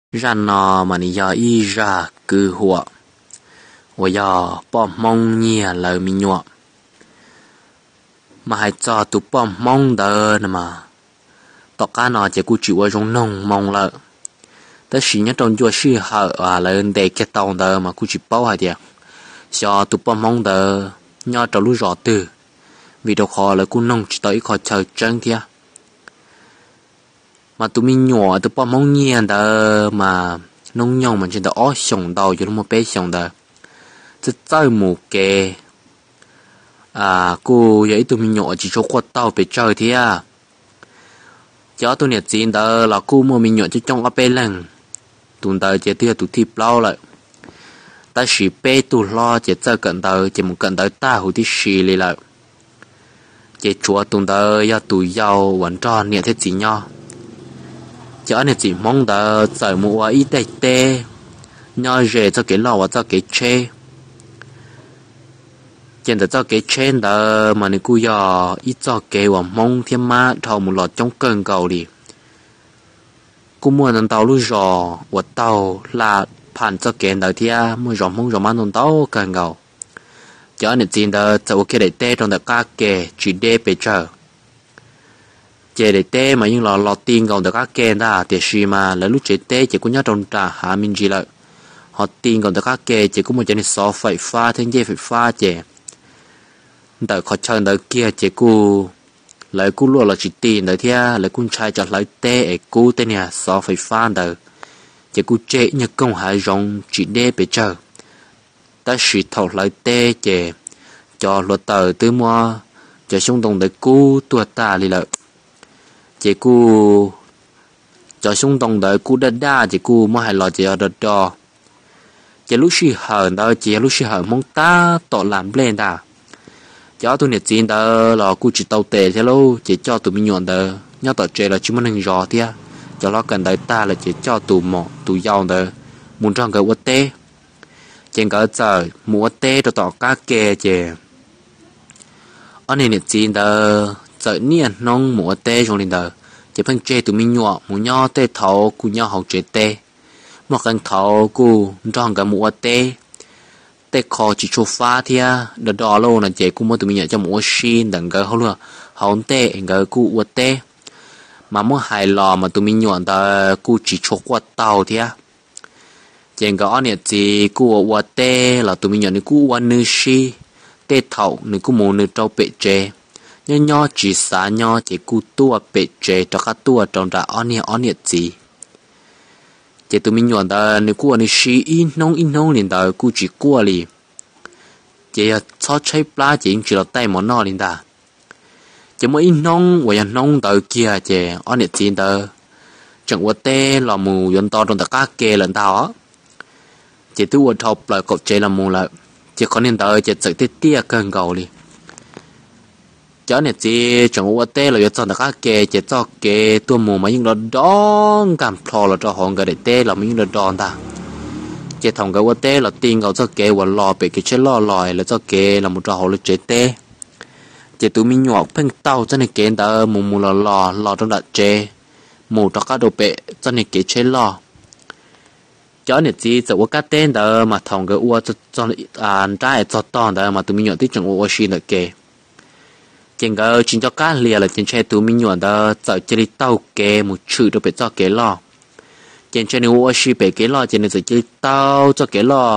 Zaj no mas nws yog ib zaj kwv huam uas yog poj Hmoob nyiag lawv me nyuam. Mas hais txog tus poj Hmoob ntawd no mas, tom qab no ces kuj tsis ua zoo noog moo lawm, tab sis nyob rau ncua sij hawm lawv ntes kiag tau ntawd mas kuj tsis paub hais tias xyov tus poj Hmoob ntawd nyob rau lub zos twg, vim rau qhov lawv kuj noog tsis tau ib qho chaw tseeb thiab. Mas tus me nyuam tus poj Hmoob nyiag ntawd mas hnub nyoog mas ntshe ntawm ob xyoos ntau yuav luag muaj peb xyoos ntawd, txawj txawj mus kev, kuj yog ib tug me nyuam uas tsis tshua quaj taug pes tsawg thiab. Ces ob tug niam txiv ntawd los kuj muaj me nyuam coob coob ob peb leeg, tus ntawd ces twb yog tus thib plaub lawm, tab sis peb tug hlob ces txawj kawm ntawv ces mus kawm ntawv tag huv tib si li lawm. Ces tshuav tus ntawd yog tus yau uas nrog niam thiab txiv nyob. Ces ob niam txiv Hmoob ntawd txawm mus ua ib daim teb nyob ze txoj kev loj uas txoj kev tsheb. Ces ntawm txoj kev tsheb ntawd mas nws kuj yog ib txoj kev uas Hmoob thiab Mab dhau mus los coob kawg nkaus li. Kuj muaj ntau ntau lub zos uas taug hla phaj txoj kev ntawd thiab muaj zos Hmoob zos Mab ntau ntau kawg nkaus. Ces ob niam txiv ntawd txawm ua kiag daim teb rau ntawm qab ke tsis deb pes tsawg. Ces daim teb mas yeej los los ti nkaus ntawm qab ke ntag, tiam sis mas lawv lub tsev teb ces kuj nyob rau nram hav me ntsis lawm, ho ti nkaus ntawm qab ke ces kuj muaj cov niag xov faim fab thiab ncej faim fab ces ntawm qhov chaw ntawd kiag ces kuj lawv kuj luaj los tsis ti ntawd thiab lawv kuj ntshai tsam hlawv teb es kub tej niag xov faim fab ntawd, ces kuj tseg ib nyuag koog hav zoov tsis deb pes tsawg. Tab sis thaum hlawv teb ces cov hluav taws twb muab cov xyoob ntoo ntawd kub tuag tag li lawm. Ces kuj cov xyoob ntoo ntawd kuj daj daj ces kuj muab hais los ces yog do do. Ces lub sij hawm ntawd ces yog lub sij hawm Hmoob tab tom lam nplej ntag. Ces ob tug niam txiv ntawd los kuj tsis tau tes thiab lauj, ces coj tus me nyuam ntawd nyob tom tsev los tsis muaj neeg zov thiab, cov hlob kawm ntawv tag lawm ces coj tus mos tus yau ntawd mus nrog nkawd ua teb. Ces nkawd txawm mus ua teb rau tom qab ke ces ob niag niam txiv ntawd txawm niaj hnub mus ua teb zoo li ntawd, ces pheej tseg tus me nyuam mus nyob tej thaum kuj nyob hauv tsev teb, muaj qee thaum kuj nrog nkawd mus ua teb. Tej qho tsis tshua fab thiab do do lauj no ces kuj muab tus me nyuam coj mus ua si ntawm nkawd hauv luag hauv ntej nkawd kuj ua teb. Mas muab hais los mas tus me nyuam ntawd kuj tsis tshua quaj taug thiab. Ces nkawd ob niam txiv kuj ua ua teb los tus me nyuam nws kuj ua nws si, tej thaum nws kuj mus nws rau pem tsev, nyob nyob tsis xav nyob ces kuj tuaj pem tsev rov qab tuaj rau nram ob niag ob niam txiv. Ces tus me nyuam ntawd nws kuj ua nws si ib hnub ib hnub li ntawd kuj tsis quaj li. Ces yog txhob tshaib plab ces yeej tsis los taij mov noj li ntag. Ces muaj ib hnub uas yog hnub ntawd kiag ces ob niam txiv ntawd tseem ua teb los mus yuav nto rau ntawm qab ke lawm ntag os. Ces twb ua dhau plaws qaum tsev los mus lawm, ces qhov niag ntawd ces txawm tiaj tiaj kawg nkaus li. Ces ob niam txiv tseem ua ua teb los yuav txog ntawm qab ke ces txoj kev tuaj mus mas yeej do do nkag nplho los rau hauv nkawd daim teb los mas yeej do do ntag. Ces thaum nkawd ua teb los ti nkaus txoj kev uas los pem kev tsheb loj los lawv txoj kev los mus rau hauv lawv tsev teb, ces tus me nyuam pheej taug txoj niag kev ntawd mus mus los los los rau nram tsev, mus rov qab rau pem txoj niag kev tsheb loj. Ces ob niam txiv txawm ua kab teb ntawd mas thaum nkawd ua nrab es txog tog ntawd mas tus me nyuam twb tseem ua ua si ntawm kev. Ces nkawd tsis nco qab hlias lawm ces ntshe tus me nyuam ntawd txawm cia li taug kev mus tshwm rau pem txoj kev loj. Ces ntshe nws ua ua si pem kev loj ces nws txawm cia li taug txoj kev loj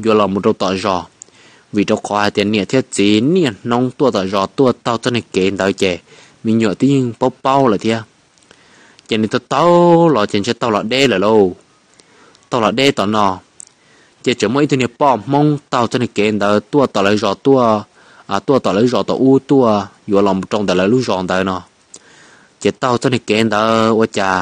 yuav los mus rau tom zos, vim rau qhov hais tias niam thiab txiv niaj hnub tuaj tom zos tuaj taug txoj niag kev ntawd ces me nyuam twb yeej paub paub lawm thiab. Ces nws taug taug los ces ntshe taug los deb lawm lauj, taug los deb tom no. Ces tseem muaj ib tug niag poj Hmoob taug txoj niag kev ntawd tuaj tom lawv zos tuaj, tuaj tom lawv zos tom ub tuaj yuav los mus rau ntawm lawv lub zos ntawd no. Ces taug txoj niag kev ntawd ua cas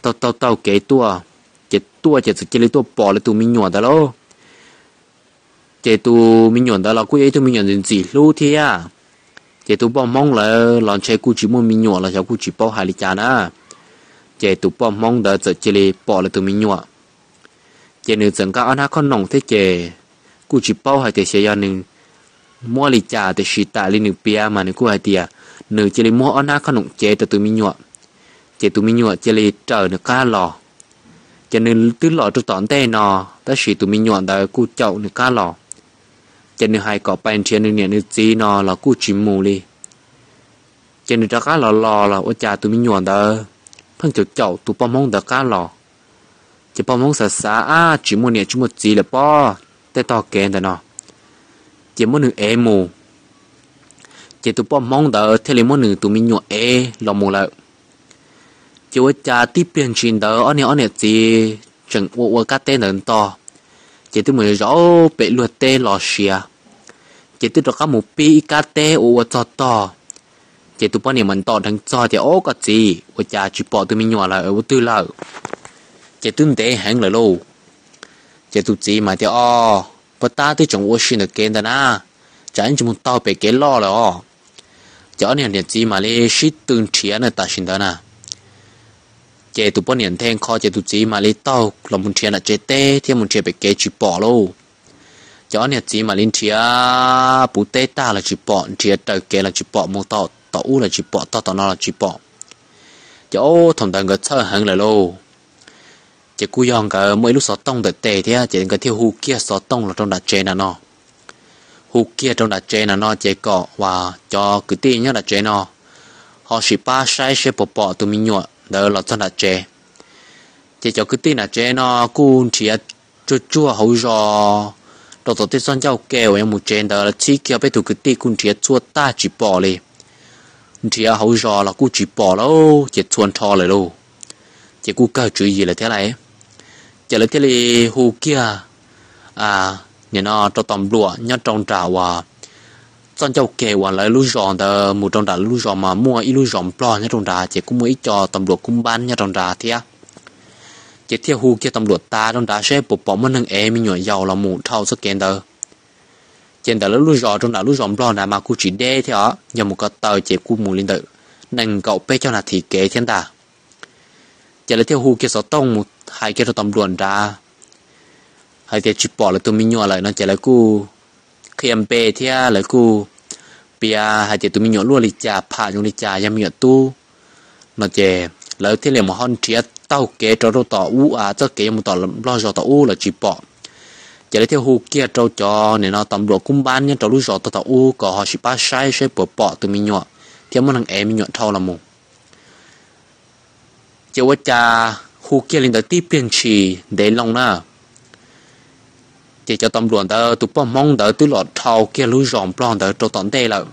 taug taug taug kev tuaj, ces tuaj ces txawm cia li tuaj pom lawv tus me nyuam ntawd lauj. Ces tus me nyuam ntawd los kuj yog ib tug me nyuam ntxim ntxim hlub thiab. Ces tus poj Hmoob lawv los ntshe kuj tsis muaj me nyuam los xyov kuj tsis paub hais li cas na. Ces tus poj Hmoob ntawd txawm cia li pom lawv tus me nyuam, ces nws txawm nqa ob hnab khob noom thiab ces kuj tsis paub hais tias xyov yog nws muab li cas tiam sis tam li nws piav mas nws kuj hais tias nws cia li muab ob hnab khob noom cev rau tus me nyuam, ces tus me nyuam cia li raws nws qab los. Ces nws twb los rau tom ntej no, tab sis tus me nyuam ntawd kuj caum nws qab los. Ces nws hais kom pais nrhiav nws niam nws txiv no los kuj tsis mus li. Ces nws rov qab los los los ua cas tus me nyuam ntawd pheej caum caum tus poj Hmoob ntawd qab los. Ces poj Hmoob xav xav, ab, tsis muaj niam tsis muaj txiv lawm pob, tej tog kev ntawm no, ces muab nws ev mus. Ces tus poj Hmoob ntawd thiaj li muab nws tus me nyuam ev los mus lawm. Ces ua cas tib pliag ntshis ntawd ob niag ob niam txiv tseem ua ua kab teb ntawd nto, ces twb mus zov pem luag teb los siav, ces twb rov qab mus pib ib kab teb ua ua txog tog. Ces tus poj niam mas ntom dheev txog tias, Ob, koj txiv, ua cas tsis pom tus me nyuam lawm, ua twg lawm? Ces twb ntev heev lawm lauj. Ces tus txiv mas tias, Ob, puag ta twb tseem ua si ntawm kev ntawd na, tsam ib ntsis mus taug pem kev loj lawm os. Ces ob niag niam txiv mam li sib tw nrhiav na tam sim ntawd na. Ces tus poj niam nthe nkho ces tus txiv mam li taug los mus nrhiav nram tsev teb thiab mus nrhiav pem kev tsis pom lauj. Ces ob niag txiv mam li nrhiav puv teb tag los tsis pom, nrhiav raws kev los tsis pom, mus tom ub los tsis pom, tog tom no los tsis pom. Ces ob thaum ntawd nkawd txhawj heev lawm lauj. Ces kuj yog nkawd muaj ib lub xov tooj ntawm tes thiab, ces nkawd thiaj hu kiag xov tooj los rau nram tsev nram no. Hu kiag rau nram tsev nram no ces kom uas cov kwv tij nyob nram tsev no ho sim pab saib seb puas pom tus me nyuam ntawd los txog nram tsev. Ces cov kwv tij nram tsev no kuj nrhiav tsuag tsuag hauv zos rau tom tej txoj ncauj ke uas yuav mus tsev ntawd, txhib kiag peb tus kwv tij kuj nrhiav txhua tag tsis pom li. Nrhiav hauv zos los kuj tsis pom lauj, ces txhua nrho lawm lauj. Ces kuj kawg tswv yim lawm thiab lauj. Ces lawv thiaj li hu kiag nim no rau tos npluam nyob rau nram uas txoj ncauj ke uas lawv lub zos ntawd mus rau nram lawv lub zos mas muaj ib lub zos nplog nyob rau nrad, ces kuj muaj ib co tos npluam kub npab nyob rau nrad thiab. Ces thiaj hu kiag tos npluam tas rau nrad seb puas pom muaj neeg ev me nyuam yaus los mus dhau txoj kev ntawd. Ces ntawm lawv lub zos rau nram lub zos nplog nrad mas kuj tsis deb thiab os, yog mus ko taw ces kuj mus li ntawm nees nkaum peb caug nas this kev thiab ntag. Ces lawv thiaj hu kiag xov tooj mus hais kiag rau tos npluam nrad hais tias tsis pom lawv tus me nyuam lawm no, ces lawv kuj qhia npe thiab lawv kuj piav hais tias tus me nyuam luaj li cas, pham zoo li cas, yog me nyuam tub no, ces lawv thiaj li mus ho nrhiav taug kev rau rau tom ub, txoj kev yuav mus tom nplog zos tom ub los tsis pom. Ces lawv thiaj hu kiag rau cov nim no tos npluam kub npab nyob rau lub zos tog tom ub kom ho sim pab saib seb puas pom tus me nyuam thiab muaj neeg ev me nyuam dhau los mus. Ces ua cas hu kiag li ntawd tib pliag ntshis ntev loo na, ces cov tos npluam ntawd tus poj Hmoob ntawd twb los dhau kiag lub zos nplog ntawd rau tom ntej lawm.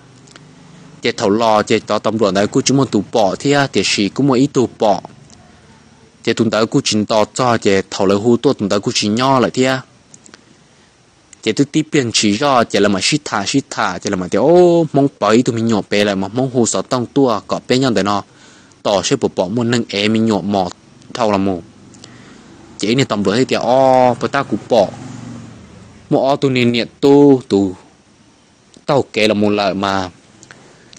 Ces thaum los ces cov tos npluam ntawd kuj tsis muaj tus pom thiab, tiam sis kuj muaj ib tug pom. Ces tus ntawd kuj tsis nto txog, ces thaum lawv hu tuaj tus ntawd kuj tsis nyob lawm thiab. Ces twb tib pliag ntshis zoj ces lawv mam sib tham sib tham ces lawv mam tias, Ob, Hmoob pawv ib tug me nyuam pem lawm, mas Hmoob hu xov tooj tuaj kom peb nyob ntawm no tos seb puas pom muaj neeg ev me nyuam mos dhau los mus. Ces ib niag tos npluam thiaj tias, Ob, puag ta kuv pom muaj ob tug niag niam tub tus taug kev los mus lawm mas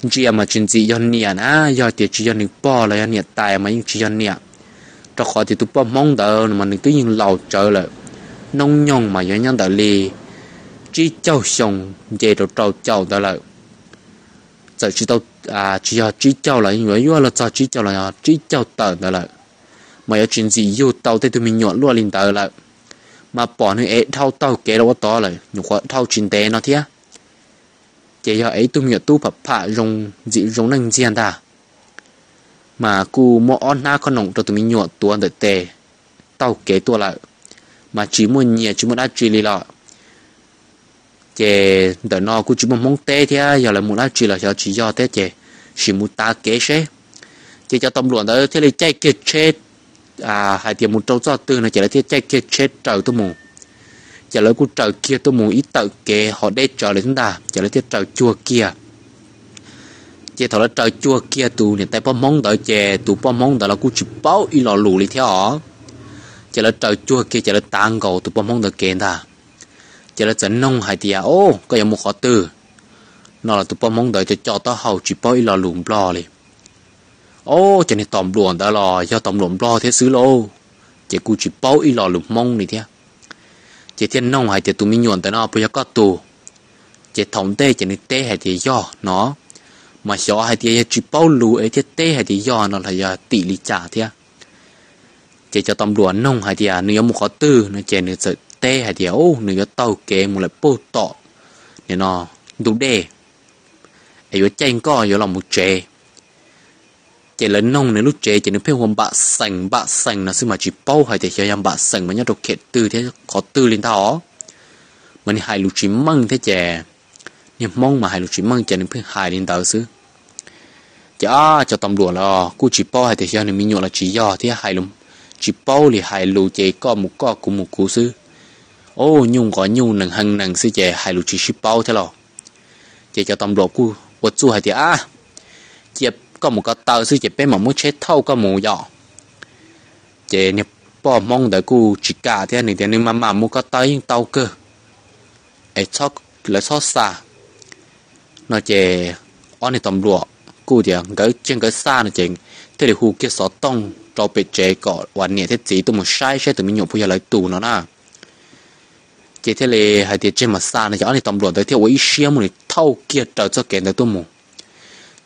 ntsia mas tsis ntxim yog niam na, yog tias tsis yog nws pog los yog niam tais mas yeej tsis yog niam, rau qhov tias tus poj Hmoob ntawd mas nws twb yeej laus tsawv lawm, hnub nyoog mas yuav nyob ntawm li tsib caug xyoo nce rau rau caum ntawd lawm. Txawm tsis tau, tsis yog tsib caug los yeej yuav yuav luag txog tsib caug los yog tsib caug tawm ntawd lawm, mas yuav tsis ntxim yug tau tej tug me nyuam luaj li ntawd lawm. Mas pom nws ev dhau taug kev los ua tod lawm, nyuam qhuav dhau tsis ntev no thiab. Ces yog ev ib tug me nyuam tub pham pham zoo, ntxim zoo neej ntxiag ntag. Mas kuj muab ob hnab khob noom rau tus me nyuam tuav ntawm tes taug kev tuaj lawm, mas tsis muaj nyias tsis muaj dab tsi li lawm. Ces ntawm no kuj tsis muaj Hmoob teb thiab, yog lawv mus dab tsi los xyov tsis yog thiab, ces sim mus tav kev seb. Ces cov tos npluam ntawd thiaj li caij kiag tsheb, hais tias mus rau txoj twg no ces lawv thiaj caij kiag tsheb raws tuaj mus. Ces lawv kuj raws kiag tuaj mus ib tawm kev ho deb tsawv lawm thiab ntag, ces lawv thiaj raws cuag kiag. Ces thaum lawv raws cuag kiag tus niam tais poj Hmoob ntawd ces tus poj Hmoob ntawd los kuj tsis paub ib lo lus li thiab os. Ces lawv raws cuag kiag ces lawv tav nkaus tus poj Hmoob ntawd kev ntag. Ces lawv txawm noog hais tias, Ob, koj yuav mus qhov twg? No los tus poj Hmoob ntawd co co taub hau tsis paub ib lo lus nplog li. Ob, cov niag tos npluam ntawd los yog tos npluam nplog thiab xwb lauj, ces kuj tsis paub ib lo lus Hmoob li thiab. Ces thiaj noog hais tias, Tus me nyuam ntawd no puas yog koj tus? Ces thaum ntej ces nws teb hais tias yog no, mas xyov hais tias yog tsis paub lus es thiaj teb hais tias yog no los yog tim li cas thiab. Ces cov tas npluam noog hais tias nws yuav mus qhov twg no ces nws txawm teb hais tias, u, nws yuav taug kev mus lawm puag tom nim no ntug dej, es yuav caij nkoj yuav los mus tsev. Ces lawv noog nws lub tsev ces nws pheej hu Npam Xeem, Npam Xeem no xwb mas tsis paub hais tias xyov yog Npam Xeem mas nyob rau khem twg thiab qhov twg li ntag os. Mas nws hais lus tsis meej thiab ces, niag Hmoob mas hais lus tsis meej ces nws pheej hais li ntawd xwb. Ces cov tas npluam los kuj tsis paub hais tias yog nws me nyuam los tsis yog thiab, hais tsis paub li, hais lus ces koj mus koj kuv mus kuv xwb. U, nyuj nqos nyuj nees hee nees xwb ces hais lus tsis sib paub thiab los. Ces cov tas npluam kuj ua txuj hais tias, a, cia koj mus ko taw xwb ces peb mam muab tsheb thauj koj mus yom. Ces niag poj Hmoob ntawd kuj tsis kam thiab, nws tias nws mam mam mus ko taw yeej tau kawg, es lawv txhob xa no ces ob niag tas npluam kuj tias nkawd cia nkawd xa no ces thiaj li hu kiag xov tooj rau pem tsev kom uas niam thiab txiv tuaj mus saib saib tus me nyuam puas yog lawv tus no na. Ces thiaj li hais tias tseg mam xa no ces ob niag tas npluam ntawd thiaj ua ib siab muab nws thauj kiag raws txoj kev ntawd tuaj mus.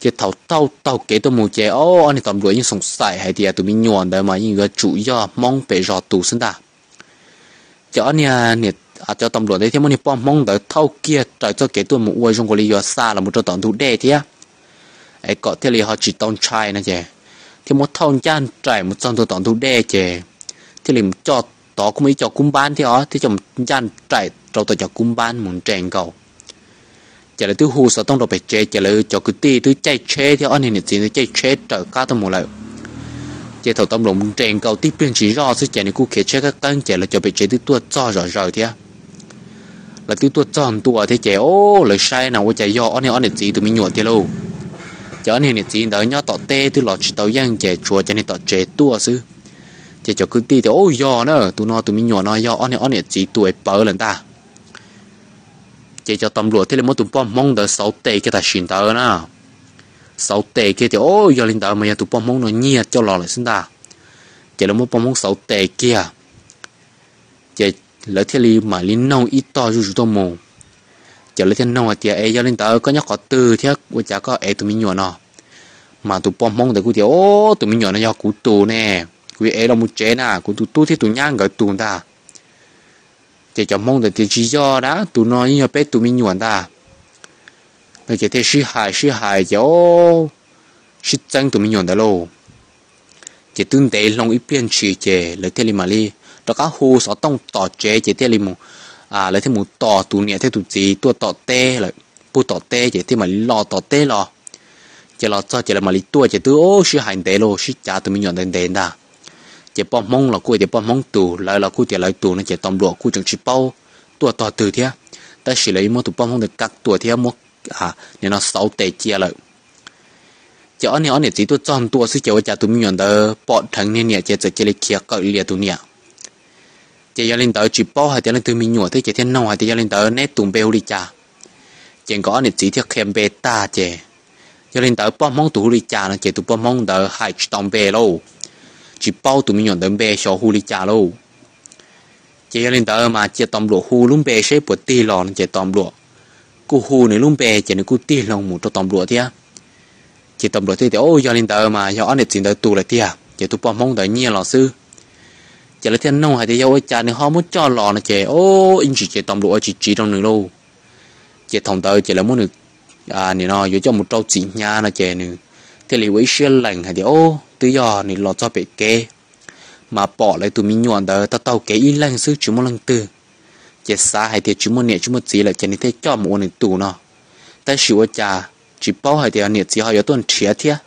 Ces thaum thauj taug kev tuaj mus ces ob niag tas npluam yeej xoom xaim hais tias tus me nyuam ntawd mas yeej yuav tsum yog Hmoob pem zos tus xwb ntag. Ces ob niag, cov tas npluam ntawd thiaj muab niag poj Hmoob ntawd thauj kiag raws txoj kev tuaj mus ua zoo nkaus li yuav xa los mus rau tom ntug dej thiab, es kom thiaj li ho tsis tau ntshai no ces thiaj muab thauj ncaj nraim mus txog ntua tom ntug dej ces thiaj li mus coj, tod kuj muaj ib co kub npab thiab os, thiaj coj mus ncaj nraim rau tom cov kub npab mus nres nkaus. Ces lawv twb hu xov tooj rau pem tsev ces lawv cov kwv tij twb caij tsheb thiab ob niag niam txiv ntawd caij tsheb raws qab tuaj mus lawm. Ces thaum tas npluam mus nres nkaus tib pliag ntsis zoj xwb ces nws kuj khiav tsheb qeeb qeeb ces lawv cov pem tsev twb tuaj txog zom zaws thiab. Lawv twb tuaj txog ntua thiab ces, o, lawv saib na ua cas yog ob niag ob niam txiv tus me nyuam tiag lauj. Ces ob niag niam txiv ntawd nyob tom teb twb los tsis tau yeej ces tshuav cov niag tom tsev tuaj xwb. Ces cov kwv tij tias, u, yog na, tus no tus me nyuam no yog ob niag ob niam txiv tus es pawv lawm ntag. Ces cov tas npluam thiaj li muab tus poj Hmoob ntawd xauv tes kiag tam sim ntawd na. Xauv tes kiag tias, o, yog li ntawd mas yog tus poj Hmoob no nyiag coj los lawm xwb ntag. Ces lawv muab poj Hmoob xauv tes kiag, ces lawv thiaj li mam li noog ib tog zuj zus tuaj mus. Ces lawv thiaj noog hais tias, es yog li ntawd koj nyob qhov twg thiab ua cas koj ev tus me nyuam no? Mas tus poj Hmoob ntawd kuj tias, o, tus me nyuam no yog kuv tus ne, kuv yuav ev los mus tsev na, kuv tus tub thiab tus nyab nkawd tus ntag. Ces cov Hmoob ntawd tias, tsis yog dab, tus no yeej yog peb tus me nyuam ntag. No ces thiaj sib hais sib hais ces, o, sib txeeb tus me nyuam ntawd lauj. Ces twb ntev hlo ib pliag ntshis ces lawv thiaj li mam li rov qab hu xov tooj tom tsev ces thiaj li mus, lawv thiaj mus tos tus niam thiab tus txiv tuaj tom teb lawm, puag tom teb ces thiaj mam li los tom teb los. Ces los txog ces lawv mam li tuaj ces twb, o, sib hais ntev lauj, sib cav tus me nyuam ntawd ntev ntag. Ces poj Hmoob los kuj tias poj Hmoob tus, lawv los kuj tias lawv tus no ces tas npluam kuj tseem tsis paub tuaj tog twg thiab, tab sis lawv yeej muab tus poj Hmoob ntawd kav tuam thiab muab, nim no xauv tes cia lawm. Ces ob niag ob niam txiv tuaj txog ntua xwb ces ua cas tus me nyuam ntawd pom dheev niag niam ces txawm cia li khiav qawm lias tus niam. Ces yog li ntawd tsis paub hais tias leej twg me nyuam thiab ces thiaj noog hais tias yog li ntawd neb tus npe hu li cas? Ces nkawd ob niam txiv thiaj qhia npe tag ces, yog li ntawd poj Hmoob tus hu li cas no ces tus poj Hmoob ntawd hais tsis tau npe lauj, tsis paub tus me nyuam ntawd npe xyov hu li cas lauj. Ces yog li ntawd mas cia tas npluam hu lub npe seb puas tig los no ces tas npluam kuj hu nws lub npe ces nws kuj tig hlo mus rau tas npluam thiab. Ces tas npluam thiaj tias, o, yog li ntawd mas yog ob niam txiv ntawd tus lawm tiag, ces tus poj Hmoob ntawd nyiag los xwb. Ces lawv thiaj noog hais tias yog ua cas nws ho muab coj los no ces, o, ib ntsis ces tas npluam ua tsis tsiv rau nws lauj. Ces thaum ntawd ces lawv muab nws, nim no yuav coj mus rau txim hnyav no ces nws thiaj li ua ib siab lees hais tias, o, twb yog nws los txog pem kev mas pom lawv tus me nyuam ntawd taug taug kev ib leeg xwb tsis muaj leej twg, ces xav hais tias tsis muaj niam tsis muaj txiv lawm ces nws thiaj coj mus ua nws tus no. Tab sis ua cas tsis paub hais tias niam txiv ho yuav tuaj nrhiav thiab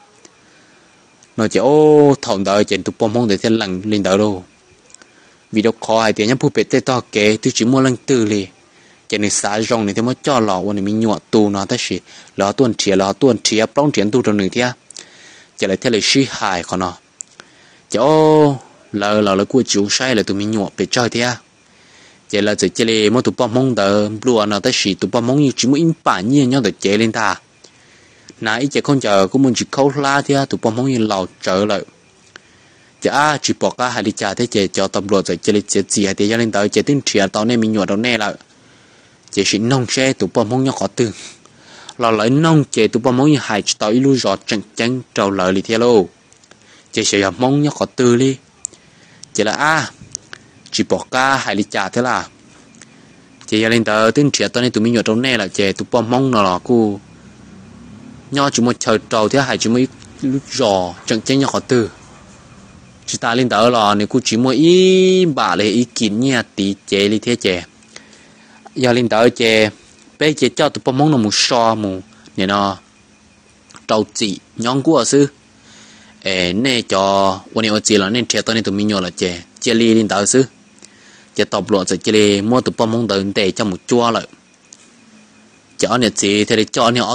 no ces, o, thaum ntawd ces tus poj Hmoob ntawd thiaj lees li ntawd lauj. Vim rau qhov hais tias nyob puag pem tej tog kev twb tsis muaj leej twg li, ces nws xav zoo nws thiaj muab coj los ua nws me nyuam tus no, tab sis lawv ho tuaj nrhiav, lawv ho tuaj nrhiav plaub nrhiav ntug rau nws thiab. Ces lawv thiaj li sib hais qhov no. Ces, o, lawv los lawv kuj tsis zoo saib lawv tus me nyuam pes tsawg thiab. Ces lawv txawm cia li muab tus poj Hmoob ntawd nplua no, tab sis tus poj Hmoob yeej tsis muaj ib pam nyiaj nyob ntawm cev li ntag. Hnav ib ce khaub ncaws kuj muaj ntsis khaub hlab thiab, tus poj Hmoob yeej laus tsawv lawm. Ces ab tsis pom qab hais li cas thiab ces cov tas npluam txawm cia li txiav txim hais tias yog li ntawd ces twb nrhiav tau nej me nyuam rau nej lawm, ces sim noog seb tus poj Hmoob nyob qhov twg. Los lawv noog ces tus poj Hmoob yeej hais tsis tau ib lub zos tseem ceeb rau lawv li thiab lauj. Ces xyov yog Hmoob nyob qhov twg li. ces lawv ab, tsis pom qab hais li cas thiab lawm. Ces yog li ntawd twb nrhiav tau nej tus me nyuam rau nej lawm ces tus poj Hmoob no los kuj nyob tsis muaj chaw rau thiab hais tsis muaj ib lub zos tseem ceeb nyob qhov twg. Tsis tas li ntawd los nws kuj tsis muaj ib npam li ib kis nyiaj tiv cev li thiab ces yog li ntawd ces peb ces coj tus poj Hmoob no mus so mus nim no rau txim nyob nkuaj xwb. Es nej cov ua niam ua txiv los nej nrhiav tau nej tus me nyuam lawm ces cia li li ntawd xwb. Ces tau pluam txawm cia li muab tus poj Hmoob ntawd ntes coj mus cuab lawm. Ces ob niam txiv thiaj li coj ob niag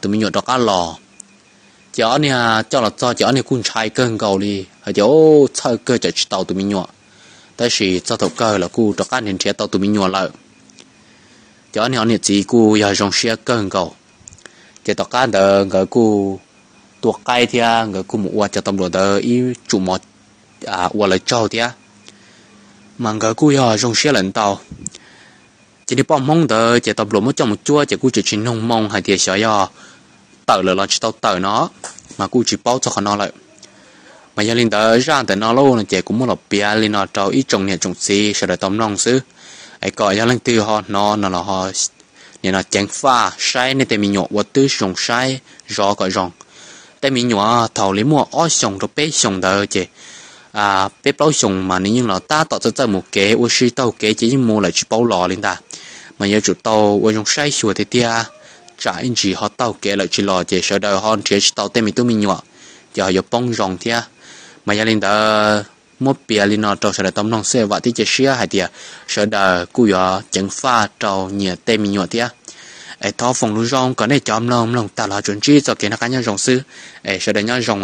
tus me nyuam rov qab los. Ces ob niag coj los txog ces ob niag kuj ntshai kawg nkaus li hais tias, Txhawj kawg, tsam tsis tau tus me nyuam. Tab sis txog thaum kawg los kuj rov qab nrhiav tau tus me nyuam lawm. Ces ob niag ob niam txiv kuj yog zoo siab kawg nkaus. Ces tom qab ntawd nkawd kuj tua qaib thiab nkawd kuj mus ua cov tau npluas ntawd ib tsum mov ua lawv tsaug thiab, mas nkawd kuj yog zoo siab lawm ntau. Ces niag poj Hmoob ntawd ces tau npluas muab coj mus cuab ces kuj tseem tsis noog moo hais tias xyov yog tawm lawm los tsis tau tawm no, mas kuj tsis paub txog qhov no lawm. Mas yog li ntawd zaj ntawm no lauj no ces kuv muab los piav li no rau ib tsoom niam tsoom txiv sawv daws tau mloog xwb. Es kom yog leej twg ho hnov no los ho nim no ceev faj saib nej tej me nyuam ua twb zoo saib zov kom zoo. Tej me nyuam thaum li muaj ob xyoos rau peb xyoos ntawd ces peb plaub xyoos mas nws yeej los tab tom txawj txawj mus kev ua si taug kev ces yeej mus lawm tsis paub los li ntag. Mas yuav tsum tau ua zoo saib xyuas tiag tiag, tsam ib ntsis ho taug kev lawm tsis los ces sawv daws ho nrhiav tsis tau tej me tub me nyuam, ces ho yuav poob zoo thiab. Mas yog li ntawd muab piav li no rau sawv daws tau mloog xwb, vam thiab cia siab hais tias sawv daws kuj yuav ceev faj rau nyias tej me nyuam thiab. Es thov foom lus zoo kom nej cov mloog mloog tag los tsuas ntsib txoj kev noj qab nyob zoo xwb. Es sawv daws nyob zoo.